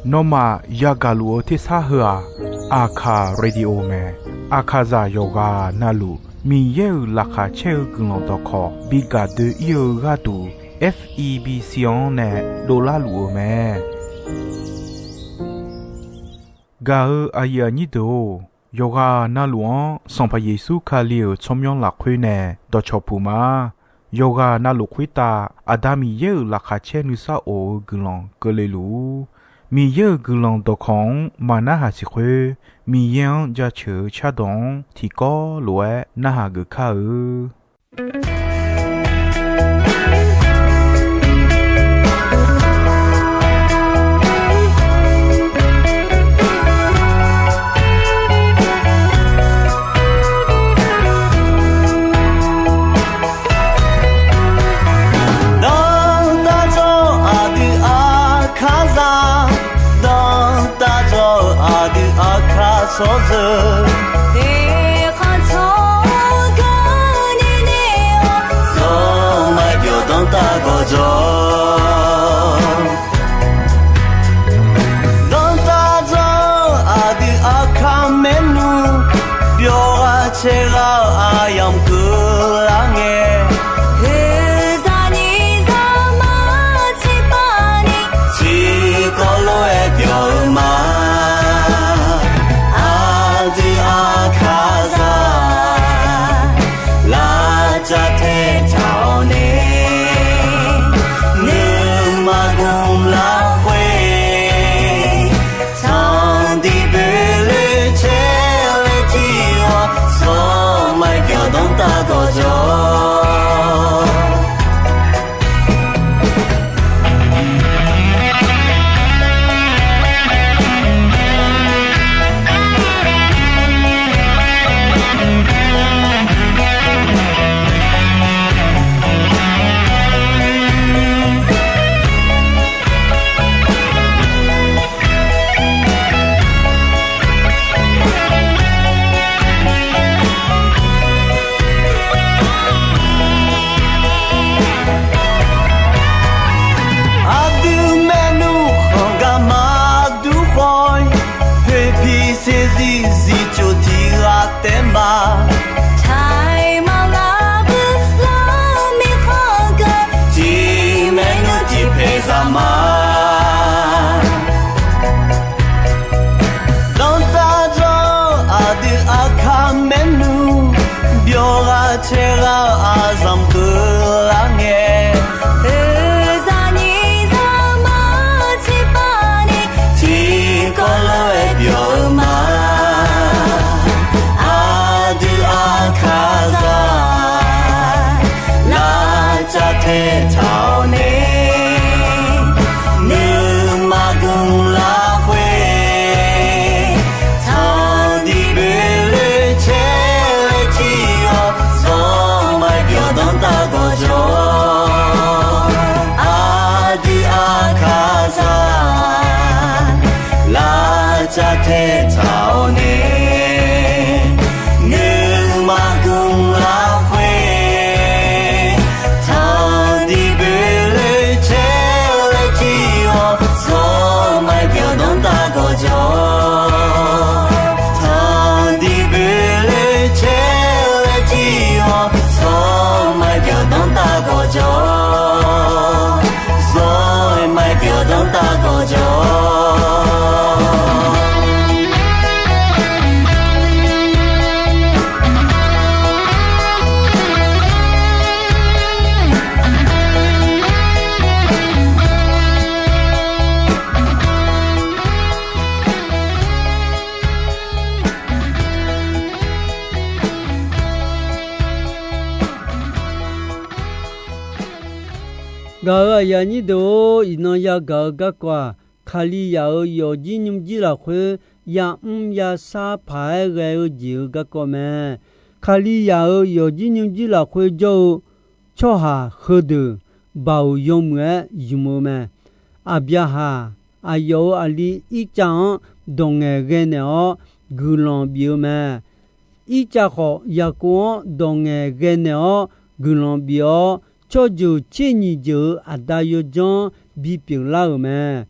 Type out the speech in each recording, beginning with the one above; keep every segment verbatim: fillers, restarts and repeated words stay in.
Nawmaf yagaq luf-eu tersar heu-aq, Aqkaq Radio mae. Aqkaqzaq yawqghaq navluf Miqyaer-euq laqkhaq caer-eu guiqlanq dawqkawq bi gaq doe-ir-eu gharduq, F E B C-anr nae dovlar luf-eu mae. Gaq-eu aqyuif aqnyir deuq-or, yawqghaq navluf-anr Sanqpaq Yeqsur Kali-euq tsawrmyanr lafkhoer nae dawqcawq puq ma. Yawqghaq navluf khoertav Aqda Miqyaer-euq laqkhaq caer nuisar of-eu guiqlanq keuvle luf-ur. Miqyaer-euq guiqlanq dawqkawq-anr maqnarhaq siq khoer, Miqyaer-anr jaceuq-eu cardawq-anr tiqkawv lof-aer narhaq geuf kar-eu. Dawrtaq dzawr aqdui Aqkaqzaq, dawrtaq dzawr aqdui Aqkaq tsawrjeuq, eqkhanq tsawrganq ni nae-awr, zawr maqbyawq dawrtaq gawqjawq. Dawrtaq dzawr aqdui Aqkaq maernmr, byawq ghaq caer ghaq-eu aqyamq keuvlar ngae, heuzaq nyiq zaq mar tsiqpavni, tiqkawv lof-aer byawq-eu ma. Aqdui Aqkaqzaq, lavcav taetaq-awr nae, nuima gmq lafkhoer, tanqdiq boeqloe caer laer jir-awr, zawr maqbyawq dawrtaq gawqjawq. Aqdui maernmr khanq gar maqdur khawf-ir, poeqpiq saeqzir zifcof tiq ghaq taef ma. Taiq maqlar bui lar mirkhanq geu, tiq maernmr tiq paeq zaq ma. Dawrtaq dzawr aqdui Aqkaq maernmr, byawq ghaq caer ghaq-eu aqzanq keuvlar ngae, heuzaq nyiq zaq mar tsiqpavni, tiqkawv lof-aer byawq-eu ma. Aqdui Aqkaqzaq, lavcav taetaq-awr nae, nuima gmq lafkhoer, tanqdiq boeqloe caer laer jir-awr, zawr maqbyawq dawrtaq gawqjawq. Aqdui Aqkaqzaq, lavcav taetaq-awr nae, nuima gmq lafkhoer, tanqdiq boeqloe caer laer jir-awr, zawr maqbyawq dawrtaq gawqjawq. Tanqdiq boeqloe caer laer jir-awr, zawr maqbyawq dawrtaq gawqjawq. Zawr maqbyawq dawrtaq gawqjawq. Gaq-euq aqyuif aqnyir deuq-or, iqnan yagaq-eu garkawv-aq, Kalizaq-euq yawfjir nymrjir lafkhoer yamr yashar paq-aer ghae-eu jeq-euq garkawv mae. Kalizaq-euq yawfjir nymrjir lafkhoer jawr-eu tsawrhaq heudeuq baoq yawmuiq-aer ymq-eu mae. Aqbyaqhaq aqyawf-euq aqli Irtsav-anr dawq ngaeqghae naeq-awr guiqlanq bif-eu mae. Irtsav khawf, Yaqkov-anr dawq ngaeqghae naeq-awr guiqlanq bif-awr, tsawrjeuq tser nyiq jeuq-euq aqda yawdzanr-anr bipyeuf lar-euq mae.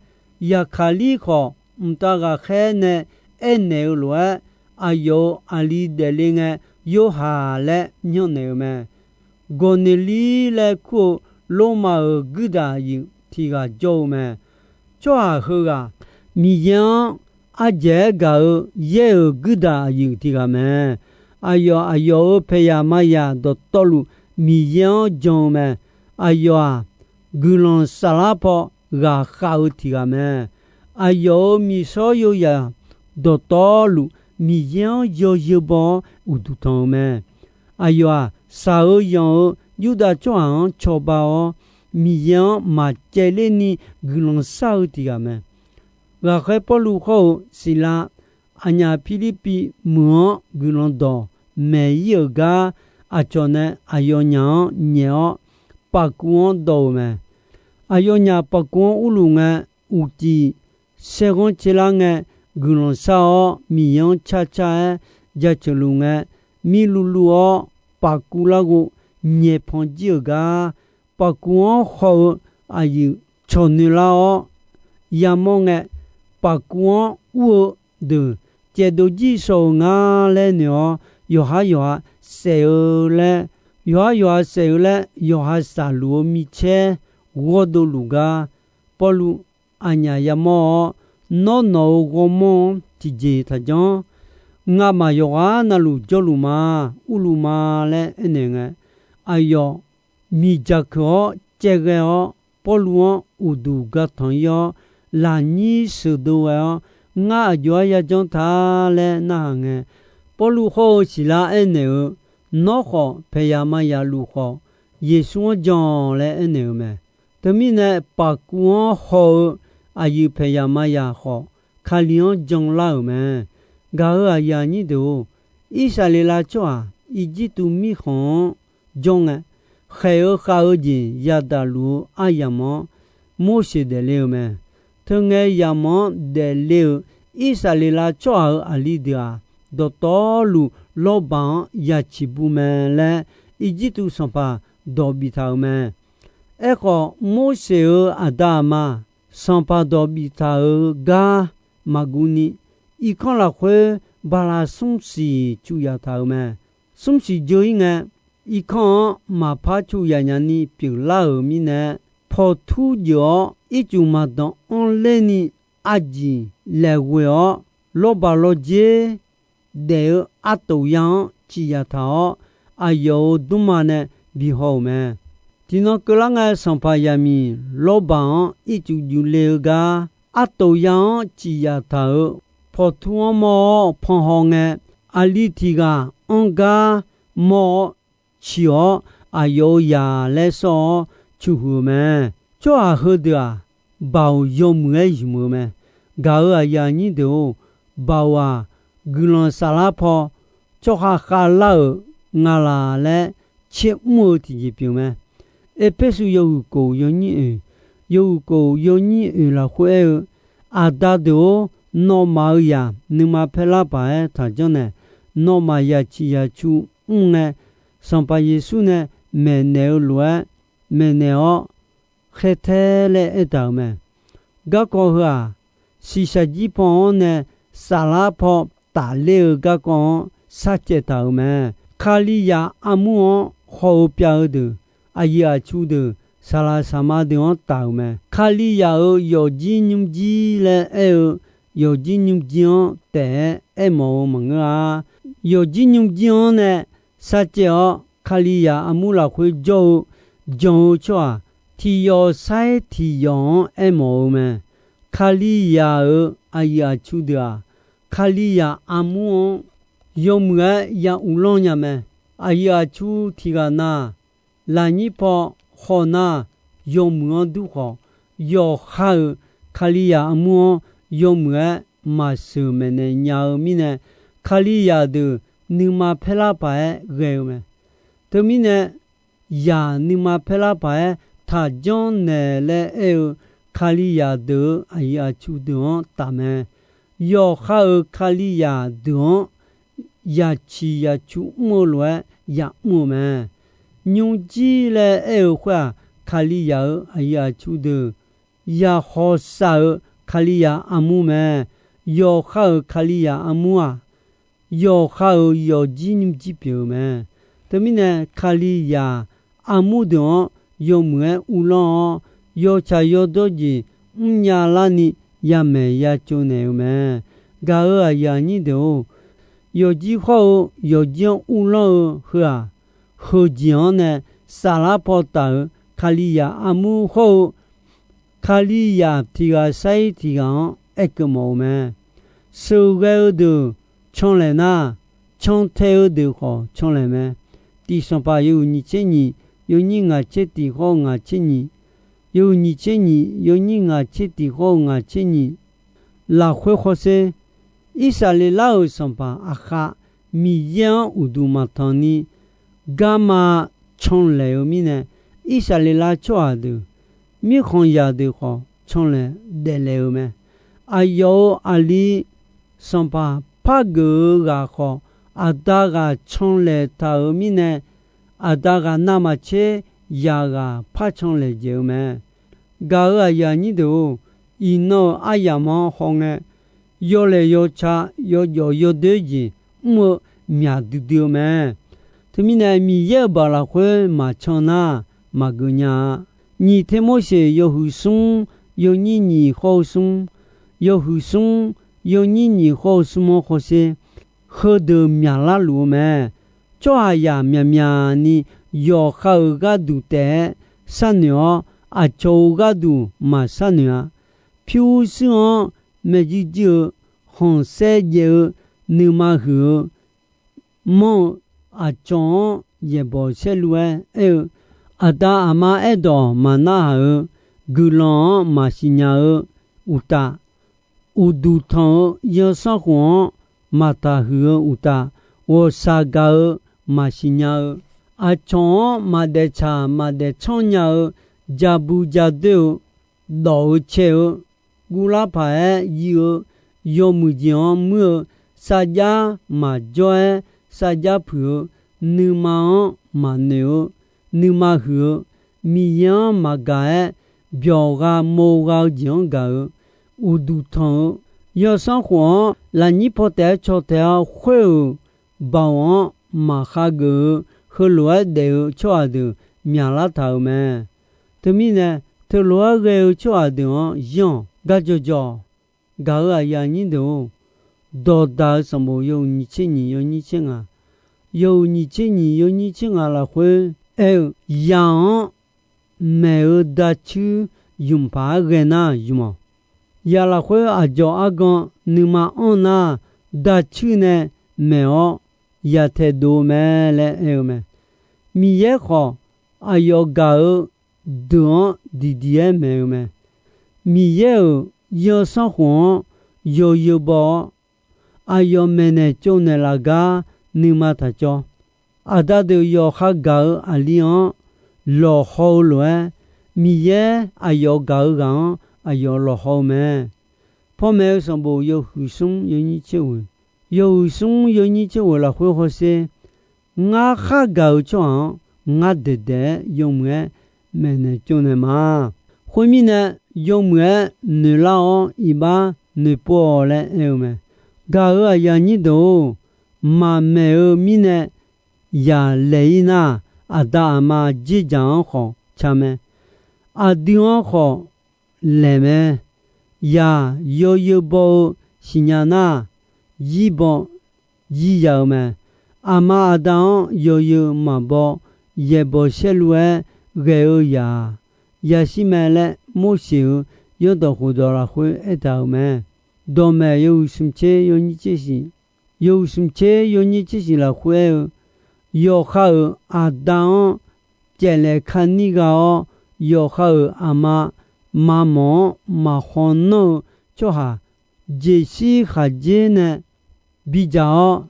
Yaqkaqlir khawf, mqtav ghaqkhaer nae aernaeq-eu lof-aer, aqyawf-euq aqli daefle ngae, Yorhaq laer myanrnaeq-eu mae. Gawqneqlir laer kur-eu Lormav-euq guirdaq aqyuif tiq ghaq jawr-eu mae. Tsawrhaq heughaq, Miqyaer-anr ardzaeq-aer gaq-eu Yaer-euq guirdaq aqyuif tiq ghaq mae. Aqyawf, aqyawf-euq paeqyaq maqyaq dawqtawvluf Miqyaer-anr jan-eu mae. Aqyawf-aq, guiqlanq saflar paw ghaqkhav-eu tiq ghaq mae. Aqyawf-euq miqshawr yawzaq dawqtawvluf Miqyaer-anr yawzeu baw-awr uqduq tanq-eu mae. Aqyawf-aq, shaq-eu yanq-eu Yurdav tsawrhaq-anr cawba-awr, Miqyaer-anr maqcaevler ni guiqlanq shar-eu tiq ghaq mae. Ghaqkhaer Pawrluv hawr-eu Siqlav, aqnyaf Pirlirpiv meuq-anr guiqlanq dawq maeq-ir-euq gar, aqcawq nae aqyawfnyaf-anr nyaef-awr, paqkuv-anr dawv-euq mae. Aqyawfnyaf paqkuv-anr urluf ngae, uqcif saerghanr caerlar ngae, guiqlanq shar-awr, Miqyaer-anr carcar-aer jaceuq luf ngae, mirluvluv-awr paqkuv larghov nyaeqpanq jir-euq gar, paqkuv-anr haw-eu aqyuif cawq noeq lar-awr yamawr ngae, paqkuv-anr ur-eu deuq caevdov jir shawr-eu ngar laer noeq-awr, yawqhar yawqha saef-eu laer, yawqhar yawqha saef-eu laer yawqha shaqluf-eu micaer ghawrdov luf gar, Pawrluv aqnyaf yamawr-awr, Nawr, nawq-euq ghawrmawr-anr tiqjeq taqjanr. Ngamaf yawqghaq navluf jawrluf ma, urluf ma laer aernaeq ngae, aqyawf miqdzaq keuq-awr caevghae-awr, Pawrluv-anr uqduq ga tanq-ir-awr, lafnyir sheuqdov ghae-awr, Ngar aqjox-aer yajanr ta laer narhaq ngae, Pawrluv hawr-eu Siqlar aernaeq-eu, Nawr khawf, paeqyaq maqyaq luf khawf, Yeqsur-anr jan laer aernaeq-eu mae. Teumirnae, paqkuv-anr haw-eu aqyuif paeqyaq maqyaq khawf, Kali-anr janlar-euq mae. Gaq-euq aqyuif aqnyir deuq-or, Irsaqleqlav tsawrhaq Irjirtuv mirkhanq-anr jawr ngae, khaeq-eu khav-eu jeq yadaq luf-eu aryamq-anr Morseq daefle-eu mae. Teungae yamq-anr daefle-euq Irsaqleqlav tsawrhaq-euq aqli deuq-aq, dawqtawvluf lawrbaq-anr yaciq bu mae laer, Irjirtuv sanqpaq dawq biftaq-euq mae. Aerkhawf, Morseq-euq aqda aqma sanqpaq dawq biftaq-euq gar maqguv ni, irkanr lafkhoer bala smr siq cuf yaf taq-euq mae. Smr siq dzeur-ir ngae, irkanr-anr maqpar cuf yaf nya ni pyeuflar-euq mirnae, pawqtur jeuq-awr ircuf maqdanq anr ler ni arjiq laeqghoeq-awr, lawrbaq lawrdzer daef-eu artof ya-anr ciq yaf taq-awr, aqyawf-euq dmrma nae bihaw-euq mae. Tiqnan keuvlar ngae, sanqpaq yaqmiq lawrbaq-anr ircuf juf le-eu gar, artof ya-anr ciq yaf taq-euq pawqtur-anr mawr-awr panhaw ngae, aqli tiq ghaq anr gar mawr-awr ciq-awr, aqyawf-euq zaq laer sawr-awr cuqhuiq-euq mae. Tsawrhaq heudeuq-aq, Baoq yawmuiq-aer zmq-eu mae. Gaq-euq aqyuif aqnyir deuq-or, Baoq-aq, guiqlanq saflar paw tsawrhaq khavlar-euq nga laq laer tser mr-eu tiqjeq pyeuf mae. Erpersu yawhuiq kof yawnyir oeq, yawhuiq kof yawnyir oeq lafkhoer aer-eu, Aqda deuq-or, nawmaf-euq zaq nuima paerlar paq-aer taq janrnaeq. Nawmaf zaq ciq zaq cu mr ngae, Sanqpaq Yeqsur nae maeqnaeq-eu lof-aer maeqnaeq-awr khaertae laer aertaq-euq mae. Garkawv heu-aq, shiqshaq jir paw-anr nae saflar paw tafler-eu garkawv-anr sharcaev taq-euq mae. Kalizaq armur-anr haw-eu pyav-eu deuq, aqyuif aqtsu deuq, saqlaq saqma deuq-anr taf-euq mae. Kalizaq-euq yawqjir nymrjir laer aer-eu, yawqjir nymrjir-anr taef-aer aermawf-eu maqngeur-a. Yawqjir nymrjir-anr nae sharcaev-awr, Kalizaq armur lafkhoer jawr-eu jan-eu tsawrhaq tiq yawf sair tiq yawf-anr aermawf-eu mae. Kalizaq-euq aqyuif aqtsu deuq-aq, Kalizaq armur-anr yawmuiq-aer ya uvlanr nya mae. Aqyuif aqtsu tiq ghaq na, lafnyir paw khawf nar, yawmuiq-anr dur khawf, yawqha-euq Kalizaq armur-anr yawmuiq-aer maqsheuq maeqnaeq nya-eu mirnae, Kalizaq deuq nuima paerlar paq-aer ghae-eu mae. Teumirnae, zaq nuima paerlar paq-aer taq janrnaeq laer aer-eu Kalizaq deuq-euq aqyuif aqtsu deuq-anr taf mae. Yawqha-euq Kalizaq deuq-anr yaq ciq yaq cu mr-eu lof-aer yamr-eu mae. Nymrjir laer aer-eu khoer-aq, Kalizaq-euq aqyuif aqtsu deuq, yaqkhawq saf-euq Kalizaq armur mae. Yawqha-euq Kalizaq armur-aq, yawqha-euq yawqjir nymrjir pyeuf-eu mae. Teumirnae, Kalizaq armur deuq-anr yawmuiq-aer uvlanr-awr, yawtsaq yawdawr jeq mrnya larni yamaeq yacov naeq-eu mae. Gaq-euq aqyuif aqnyir deuq-or, yawqjir khawr-eu yawqjir-anr uvlanr-eu heu-aq, heujeq-anr nae saflar paw taf-euq Kalizaq armur khawr-eu Kalizaq tiq ghaq sar-ir tiq ghaq-anr aerkeuv mawf-eu mae. Sheuqghae-eu deuq canlaeq nar, cantae-eu deuq khawf canlaeq mae. Tiq Sanqpaq yawhuiq nyiq tser nyiq, yawnyir ngaq tser tiq khawr-eu ngaq tser nyiq, yawhuiq nyiq tser nyiq, yawnyir ngaq tser tiq khawr-eu ngaq tser nyiq lafkhoer hawsher, Irsaqleqlav-euq Sanqpaq Aqkhav Miqyaer-anr uqduq maqtanq ni, garma canlaeq-eu mirnae, Irsaqleqlav tsawrhaq deuq, mirkhanqzaq deuq khawf canlaeq daeflaeq-eu mae. Aqyawf-euq aqli sanqpaq par geuf-eu ghaq khawf, aqda ghaq canlaeq taq-euq mirnae, aqda ghaq navmaqtser zaq ghaq par canlaeq dzaeq-eu mae. Gaq-euq aqyuif aqnyir deuq-or, iqnan-euq aryamq-anr hawngae, yawlaeq yawca, yawjawf yawdoer jeq mr-eu myaq duidui-eu mae. Teumirnae, Miqyaer-euq baoq lafkhoer maqcan nar, maqgeuf nya-a. Nyiq Termorseq yawhuiq smr, yawnyir nyiq khawr-eu smr, yawhuiq smr, yawnyir nyiq khawr-eu smr-anr hawsher, heudeuq myaqlar luf-eu mae. Tsawrhaqzaq myaqmyaq ni yawqha-euq gharduq taef-aer sharnoeq-awr, aqcawq-euq gharduq maqsharnoeq-a. Pyurshuir-anr maeqjuir juir-eu, khanqsaer jaev-eu, nuima huiq-eu, manr-eu, aqcawq-anr yaeqbawq saerlu-aer aer-eu, aqda aqma aerdawq maqnarhaq-eu, guiqlanq-anr maqsiqnya-eu uqtaf, uqduq tanq-eu zanrsanrkhof-anr maqtaqhuiq-eu uqtaf, ghawqshaq gaq-eu maqsiqnya-eu, aqcawq-anr maqdaef tsaq maqdaef tsanr nya-eu, ja bu ja doer-eu, dawq-eu cae-eu, guvlar paq-aer yir-eu, yawmuiq jeq-anr muir-eu, sarjax maqjawr-aer sarjax puiq-eu, nuima-anr maqnoeq-eu, nuima huiq-eu, Miqyaer-anr maqgaq-aer byawq gha mo gha-eu jeq-anr gaq-eu, uqduq tanq-eu, zanrsanrkhof-anr lafnyir paw taef-aer caw taef-awr khoer-euq baoq-anr maqkhageuf-eu, heulof-aer daef-eu tsawrhaq deuq myaqlar taq-euq mae. Teumirnae, teulof-aer ghae-eu tsawrhaq deuq-anr yanr-awq. Gar jawqjawq, gaq-euq aqyuif aqnyir deuq-or, dawqdaq-eu sanqbof yawhuiq nyiq tser nyiq yawnyir tser ngaq, yawhuiq nyiq tser nyiq yawnyir tser ngaq lafkhoer aer-eu, yaq-anr maeq-eu dacuir ymq paq-aer ghae nar ymq-awq. Yaq lafkhoer aqdzawq argan nuima anr nar, dacuir nae maeq-awr yaqtaeq dov-eu mae laer aer-eu mae. Miqyaer khawf, aqyawf gaq-eu deuq-anr diqdiq-aer maeq-eu mae. Miqyaer-euq zanrsanrkhof-anr yawzeu baw-awr, aqyawf maeqnaeq tsovnaeq laf gar nuima taq cawv. Aqda deuq yawqha gaq-eu aqli-anr lawqhaw-eu lof-aer, Miqyaer aqyawf gaq-eu ghaq-anr aqyawf lawqhaw-eu mae. Pawmaeq-eu sanqbof yawhuiq smr yawnyir tser ghoeq, yawhuiq smr yawnyir tser ghoeq lafkhoer hawsher, ngar khar gaq-eu tsawrhaq-anr ngar daeqdaeq-aer yawmuiq-aer maeqnaeq tsovnaeq ma. Khoermirnae, yawmuiq-aer noeqlar-awr iqbax noeqpov-awq laer aer-eu mae. Gaq-euq aqyuif aqnyir deuq-or, maqmaeq-eu mirnae yaq laeq-ir nar, aqda aqma dzerdzaq-anr khawf ca mae. Aqdui-anr khawf laeq mae. Yaq yawzeu baw-eu siqnya nar, zir baw zir ya-eu mae. Aqma aqda-anr yawzeu maqbaw, yaeqbawq saerlu-aer ghae-eu yaq-aq, yashir mae laer Morseq-euq yawrdawq khofdawq lafkhoer aertaq-euq mae. Dawqmaeq yawhuiq smq tser yawnyir tser shiq, yawhuiq smq tser yawnyir tser shiq lafkhoer aer-eu, yawqha-euq aqda-anr caevlaeq ka nir gha-awr, yawqha-euq aqma maqmawq-anr maqkhaw nanr-eu tsawrhaq, jeqshir khaqdzer nae bidzaq-awr,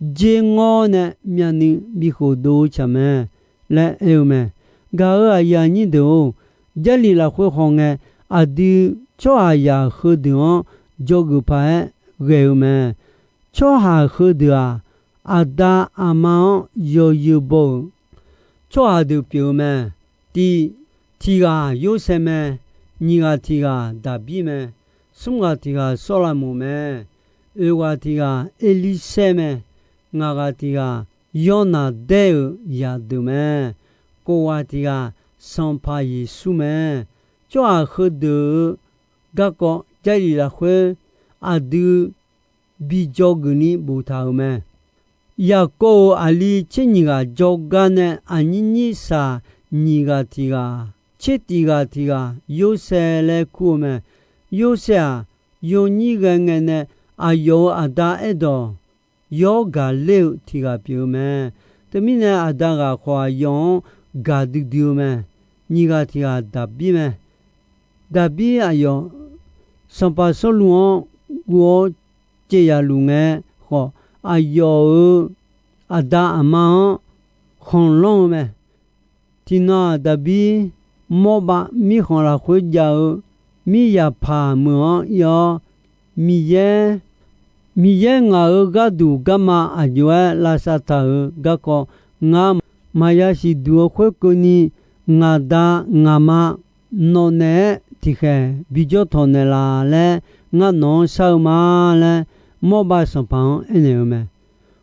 dzer ngawr nae myavnuiv bikhof dov-eu tsaq mae laer aer-eu mae. Gaq-euq aqyuif aqnyir deuq-or, Jarlif lafkhoer hawngae, aqdui tsawrhaqzaq heudeuq-anr dzawgeuf paq-aer ghae-eu mae. Tsawrhaq heudeuq-aq, aqda aqma-anr yawzeu baw-euq, tsawrhaq deuq pyeuf-eu mae. Tiq, tiq ghaq Yorsaev mae. Nyiq ghaq tiq ghaq Daqbir mae. Smr ghaq tiq ghaq Sawrlavmoq mae. Oeq ghaq tiq ghaq Erlirsaer mae. Ngaq ghaq tiq ghaq Yawrnaqdaer-euq zaqdeuq mae. Kof ghaq tiq ghaq Sanqpaq Yeqsur mae. Tsawrhaq heudeuq-euq garkawv Jarlif lafkhoer aqdui bi dzawgeuf ni boftaq-euq mae. Yaqkov-euq aqli tser nyiq ghaq jawrgar nae aqnyir nyir shaq nyiq ghaq tiq ghaq, tser tiq ghaq tiq ghaq Yorsaev laer kur-eu mae. Yorsaev-aq, yawnyir ghae ngae nae aqyawf-euq aqda Aerdawq yawr gaq ler-eu tiq ghaq pyeuf-eu mae. Teumirnae aqda ghaq khawf aqyawf-anr gaq duidui-eu mae. Nyiq ghaq tiq ghaq Daqbir mae. Daqbir aqyawf Sanqpaq Sawrluv-anr guv-awr caev yaf luf ngae khawf, aqyawf-euq aqda aqma-anr khanqlanr-eu mae. Tiqnan-aq, Daqbir Mawrbav mirkhanq lafkhoer jav-eu miryaqpaq meuq-anr ir-awr, Miqyaer, Miqyaer ngaq-euq gharduq garma aqjox-aer lavsav taq-euq garkawv, ngar maqya siqduq-eu khoerkeuvni, ngaq da ngaq ma nawq naeq-aer tiqkhaeq bi jawr tawq naeqlaf laer ngar nawq-anr shar-eu ma laer, Mawrbav sanqpaq-anr aernaeq-eu mae.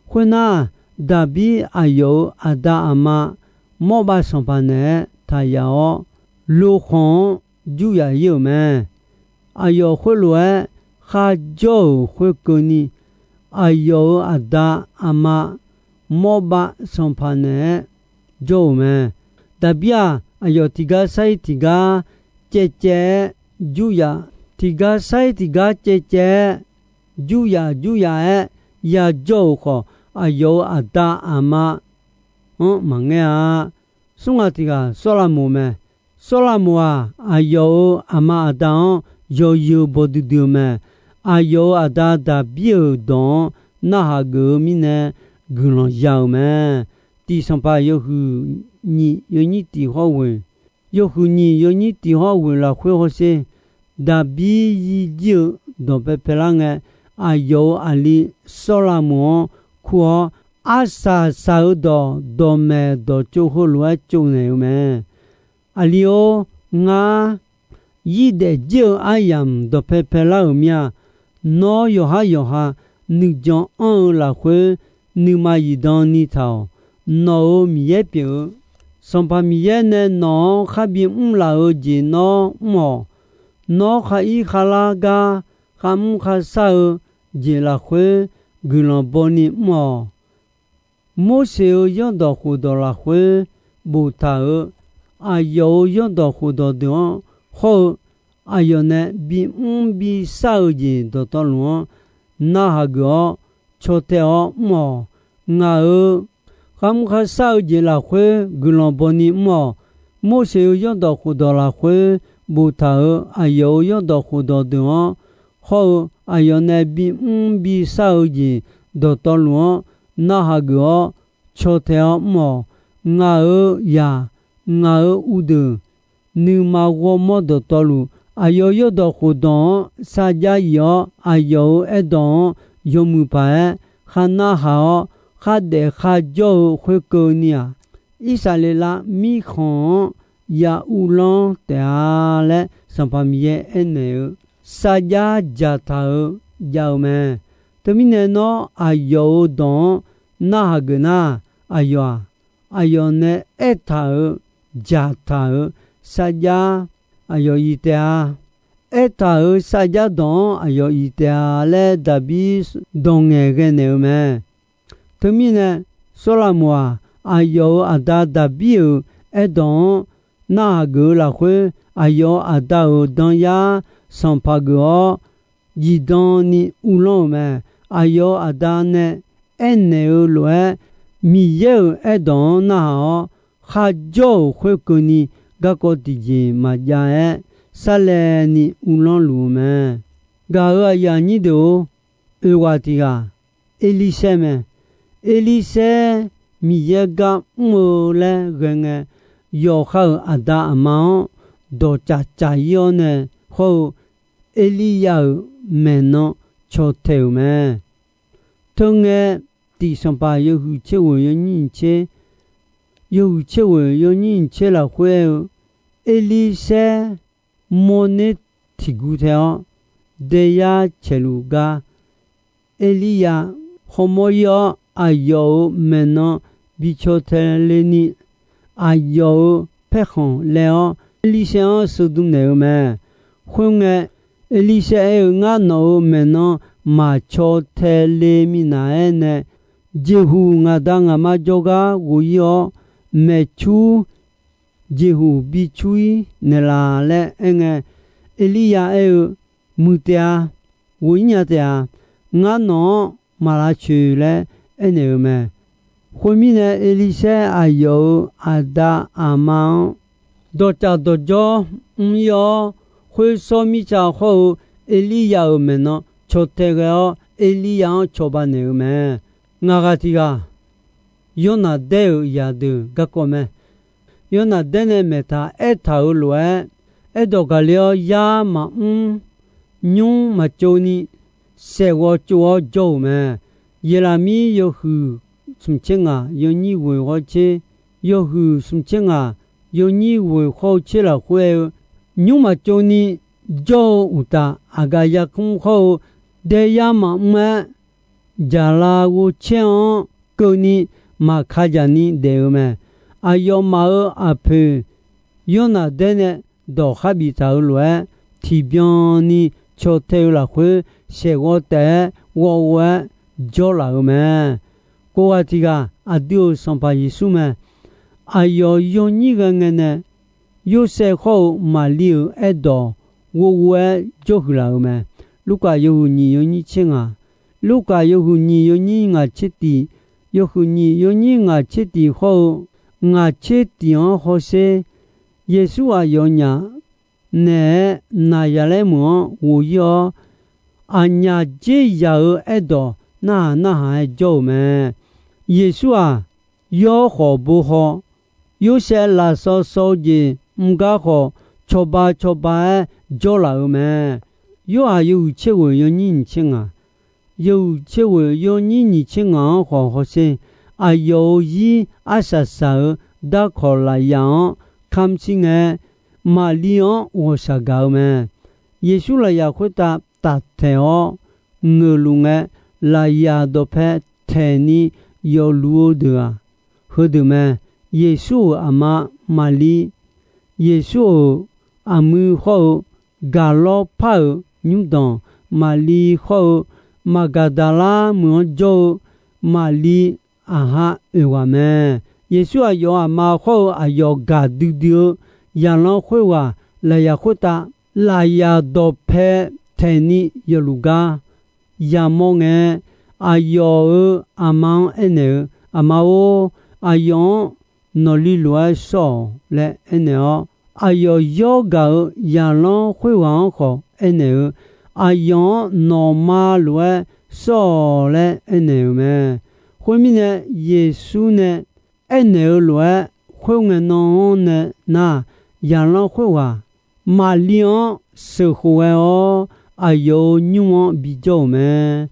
Khoernar, Daqbir aqyawf-euq aqda aqma Mawrbav sanqpaq naeq-aer taq yaf-awr, lokhanq-anr jur yaf ir-euq mae. Aqyawf khoerlof-aer kharjawr-euq khoerkeuvni, aqyawf-euq aqda aqma Mawrbav sanqpaq naeq-aer jawr-euq mae. Daqbir-aq, aqyawf tiqgar sar-ir tiqgar caevcaev-aer jur yaf, tiqgar sar-ir tiqgar caevcaev-aer jur yaf jur yaf-aer yajawr-euq khawf, aqyawf-euq aqda aqma-anr maqngaer-a. Smr ghaq tiq ghaq Sawrlavmoq mae. Sawrlavmoq-aq, aqyawf-euq aqma aqda-anr yawzeu baw duidui-eu mae. Aqyawf-euq aqda Daqbir-euq dawq-anr narhaq geuf-eu mirnae guiqlanq ya-euq mae. Tiq Sanqpaq yawhuiq nyiq yawnyir tiq hawr ghoeq, yawhuiq nyiq yawnyir tiq hawr ghoeq lafkhoer hawsher, Daqbir yir jir-eu dawq paepae lar ngae, aqyawf-euq aqli Sawrlavmoq-anr kur-awr, arsaq saq-eu dawq dawqmaeq dawqtsov heulof-aer tsovnaeq-eu mae. Aqli-or, ngar yir daef jir-eu aryamq dawqpae paelar-euq mir-a. Nawr yawqhar yawqha nuijan anr-eu lafkhoer nuima zifdan ni taq-awq. Nawq-euq Miqyaer pyeuf-eu Sanqpaq Miqyaer nae nawq-anr kharbi mr laf-eu jeq nawr mr-awq. Nawr khar ir kharlar gar kharmr kharshar-eu jeq lafkhoer guiqlanq bawni mr-awq. Morseq-euq zanrdawq khofdawq lafkhoer boftaq-euq aqyawf-euq zanrdawq khofdawq deuq-anr hawr-eu, aqyawf nae bimr bishar-eu jeq dawqtawvluf-anr narhaq geuf-awr caw tae-awr mr-awq. Ngaq-euq kharmr kharshar-eu jeq lafkhoer guiqlanq bawni mr-awq. Morseq-euq zanrdawq khofdawq lafkhoer boftaq-euq aqyawf-euq zanrdawq khofdawq deuq-anr hawr-eu, aqyawf nae bimr bishar-eu jeq dawqtawvluf-anr narhaq geuf-awr caw tae-awr mr-awq. Ngaq-euq zaq, ngaq-euq uvdeuq, nuima ghawrmawr dawqtawvluf, aqyawf zanrdawq khofdawq-anr sarjax yif-awr, aqyawf-euq aerdawq-anr yawmuiq paq-aer khar narhaq-awr, khardaef kharjawr-eu khoerkeuvni-aq, Irsaqleqlav mirkhanq-anr ya uvlanr taef-a laer, Sanqpaq Miqyaer aernaeq-eu sarjax dzaqtaq-eu jav-eu mae. Teumirnae nawr aqyawf-euq dawq-anr narhaq geuf nar, aqyawf-aq, aqyawf nae aertaq-euq dzaqtaq-euq sarjax aqyawf yif taef-a. Aertaq-euq sarjax dawq-anr aqyawf yif taef-a laer Daqbir dawq ngaeqghae naeq-eu mae. Teumirnae, Sawrlaqmoq-aq, aqyawf-euq aqda Daqbir-euq aerdawq-anr narhaq geuf-eu lafkhoer, aqyawf-euq aqda-euq danyar sanqpaq geuf-awr, zifdan ni uvlanr-euq mae. Aqyawf-euq aqda nae aernaeq-eu lof-aer, Miqyaer-euq aerdawq-anr narhaq-awr, kharjawr-euq khoerkeuvni garkawv tiqjeq maqjav-aer, sarlaevni uvlanr luf-eu mae. Gaq-euq aqyuif aqnyir deuq-or, oeq ghaq tiq ghaq, Erlirsaer mae. Erlirsaer Miqyaer gar mr-eu laer ghae ngae, yawqha-euq aqda aqma-anr dawqcaf caf-ir-awr nae hawr-eu, Erliryav-euq maeqnan caw tae-euq mae. Teungae, tiq sanqpaq yawhuiq tser ghoeq yawnyir nyiq tser, yawhuiq tser ghoeq yawnyir nyiq tser lafkhoer aer-eu, Erlirsaer mawrner tiqguv tae-awr, daeyar caeqluf gar Erliryav khawrmawr ir-awr, aqyawf-euq maeqnan bi caw tae le ni, aqyawf-euq paerkhanq laev-awr, Erlirsaer-anr sheu dm naeq-eu mae. Khoerngae, Erlirsaer aer-eu, Ngar nawq-euq maeqnan maqcaw tae le minav-aer nae, jeqhuq ngaq da ngaq ma jawrgar ghof ir-awr, maeqcur jeqhuq bi cur ir naeqlaf laer aerngae, Erliryav aer-eu, Muiq taef-a. Ghof ir nya taef-a. Ngar nawq-anr maq lavcoeq laer aernaeq-eu mae. Khoermirnae, Erlirsaer aqyawf-euq aqda aqma-anr dawqcaf dawqjawr mr ir-awr, khoer shawr mirtsa hawr-eu Erliryav-euq maeqnan caw tae ghae-awr, Erliryav-anr cawba naeq-eu mae. Ngaq ghaq tiq ghaq Yawrnaqdaer-euq zaqdeuq garkawv mae. Yawrnaqdaer nae maeqtaq aertaq-euq lof-aer, aerdawq gaqler-awr yar maqmr, nymr maqtsov ni, saeqghawv tsov-awr jawr-euq mae. Yeqlaqmir yawhuiq smq tser ngaq yawnyir ghoeq hawr tser, yawhuiq smq tser ngaq yawnyir ghoeq hawr-eu tser lafkhoer aer-eu, nymr maqtsov ni jawr-eu uqtaf, aqgaf yarkmr hawr-eu daeyar maqmr-aer, jaqlav ghovcaer-anr keuvni maqka jaq ni daef-eu mae. Aqyawfmaf-euq aqpoeq Yawrnaqdaer nae dawqkhar biftaq-euq lof-aer, tiqbyan ni caw tae-eu lafkhoer, saeqghawv taef-aer ghawv ghov-aer jawrlaf-euq mae. Kof ghaq tiq ghaq, aqdui-euq Sanqpaq Yeqsur mae. Aqyawf yawnyir ghae ngae nae, Yorsaev hawr-eu Maqli-euq aerdawq ghov ghov-aer jawrhuiq laf-euq mae. Lurkaf yawhuiq nyiq yawnyir tser ngaq, Lurkaf yawhuiq nyiq yawnyir ngaq tser tiq, yawhuiq nyiq yawnyir ngaq tser tiq hawr-eu ngaq tser tiq-anr hawsher, Yeqsur aqyawfnyaf naeq-aer Naqzaqlaer meuq-anr ghof ir-awr, aqnyaf dzer yaq-euq aerdawq narhaq narhaq-aer jawr-euq mae. Yeqsur-aq, yawr khawf bo haw, Yorsaev lafsawv sawv-eu jeq mr gar khawf, cawba cawba-aer jawrlaf-euq mae. Yorhaq yawhuiq tser ghoeq yawnyir nyiq tser ngaq, yawhuiq tser ghoeq yawnyir nyiq tser ngaq-anr khawf hawsher, aqyawf-euq zir arsaq saq-euq darkawq lafyaq-anr kamq shir ngae, Maqli-anr ghawqshaq gaq-eu mae. Yeqsur lafyaq khoertav taftaeq-awr ngeuqluf ngae, lafyaq dawqpae taeqni yawfluf-eu deuq-aq, heudeuq mae. Yeqsur-euq aqma Maqli, Yeqsur-euq aqmuiq hawr-eu gaqlawr par-euq nymrdanq Maqli hawr-eu, Maqgaqdaqlar meuq-anr jawr-eu Maqli aqha oeq ghaq mae. Yeqsur aqyawf aqma hawr-eu aqyawf gaqdui dui-eu zaqlanr khoerghaq lafyaq khoertav, lafyaq dawqpae taeqni yawfluf gar yamawr ngae, aqyawf-euq aqma-anr aernaeq-eu, Aqma-or, aqyawf-anr nawqli lof-aer shawr-awq laer aernaeq-awr, aqyawf yawr gaq-euq zaqlanr khoerghaq-anr khawf aernaeq-eu, Aqyawf-anr nawqma lof-aer shawr-awq laer aernaeq-euq mae. Khoermirnae, Yeqsur nae aernaeq-eu lof-aer, khoerngae nan-anr nae nar, zaqlanr khoerghaq Maqli-anr sheuqkhof ghae-awr, aqyawf-euq nymr-anr bijawr-euq mae.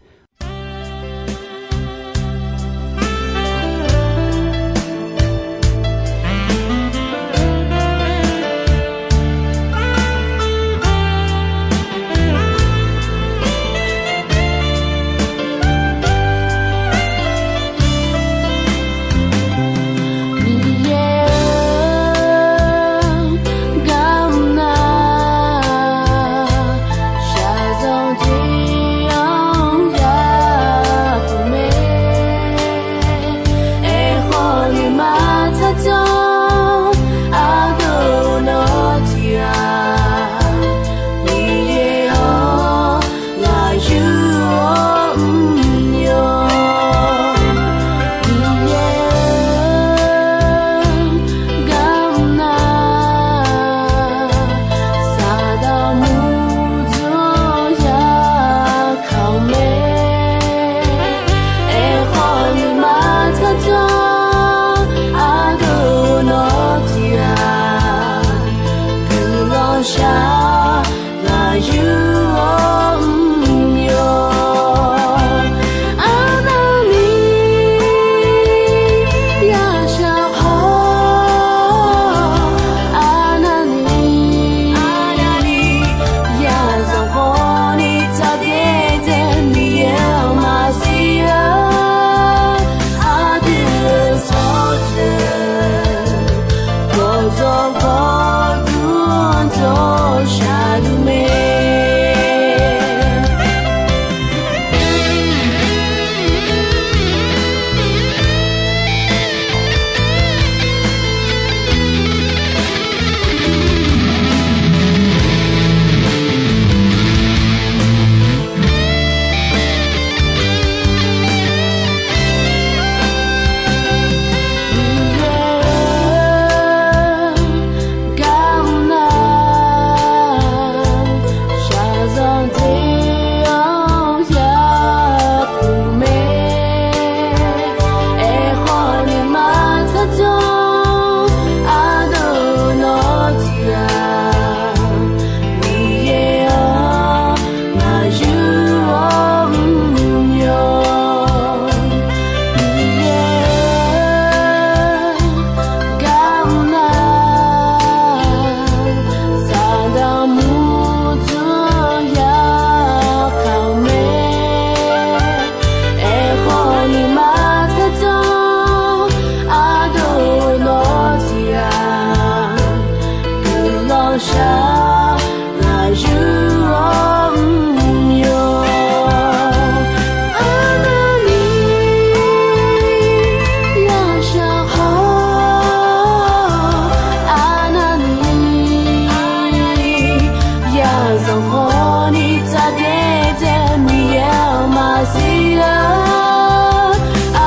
Sanqpawni taqbyaerdzae Miqyaer-euq maqsiq-eu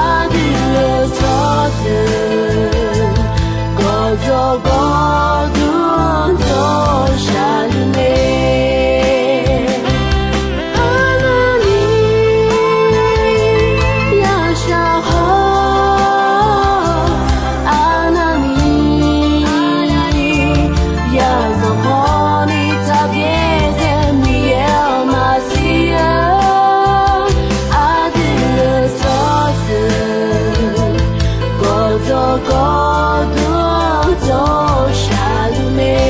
aqdui-euq tsawrjeuq gawqjawq gawqdmr dmr tsawrshaq luf mae. Arnavni yashaq haw, arnavni yashaq hawni taqbyaerdzae Miqyaer-euq maqsiq-eu aqdui-euq tsawrjeuq gawqjawq gawqdmr tsawrshaq luf mae.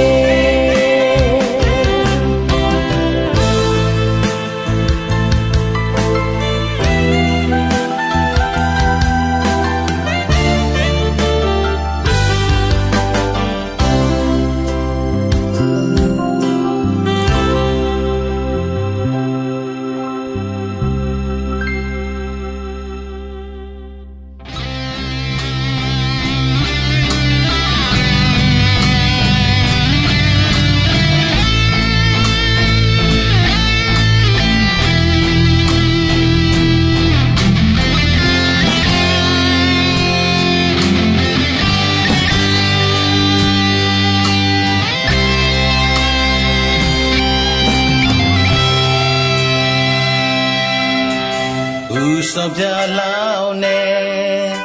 Uqsanq byaqlar-awr nae,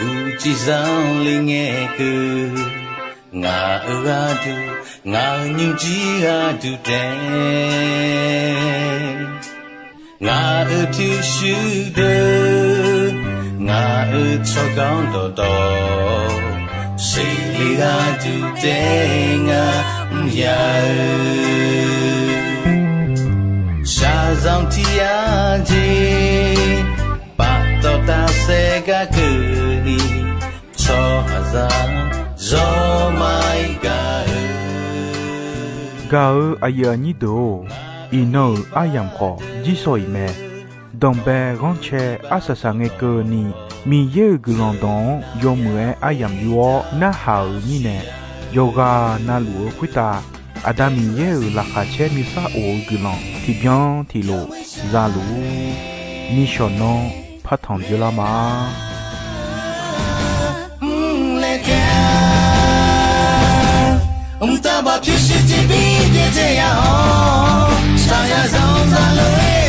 uqcif zanqler ngae keuv, ngaq-euq gharduq, ngaq-euq nymrjir gharduq taef, ngaq-euq pyurshuir deuq, ngaq-euq tsawrganr dawqtawv, seqle gharduq taef ngar mr ya-eu, shaqzanq tiq yar jeq, paftawf tafsaef gar keuvni, tsawrhaqzaq zawr ma-ir gaq-eu. Gaq-eu aqyuif aqnyir deuq-or, iqnan-euq aryamq khawf jirsawq iq mae. Danqbae ghanrcae arsaq saq ngae keuvni, Miqyaer-euq guiqlanq dawq-anr yawmuiq-aer aryamq yur-awr narhaq-euq mirnae, yawqghaq navluf-eu khoertav Aqda Miqyaer-euq laqkhaq caer nuisar of-eu guiqlanq tiqbyan tiqlof za luf-ur. Nishawq nanr partanq dzeurlar ma. Mr laer taef-a, mqtav baq pyurshuir tiqbir byaerdzae ya-awr, shaqzanq zaqlof-aer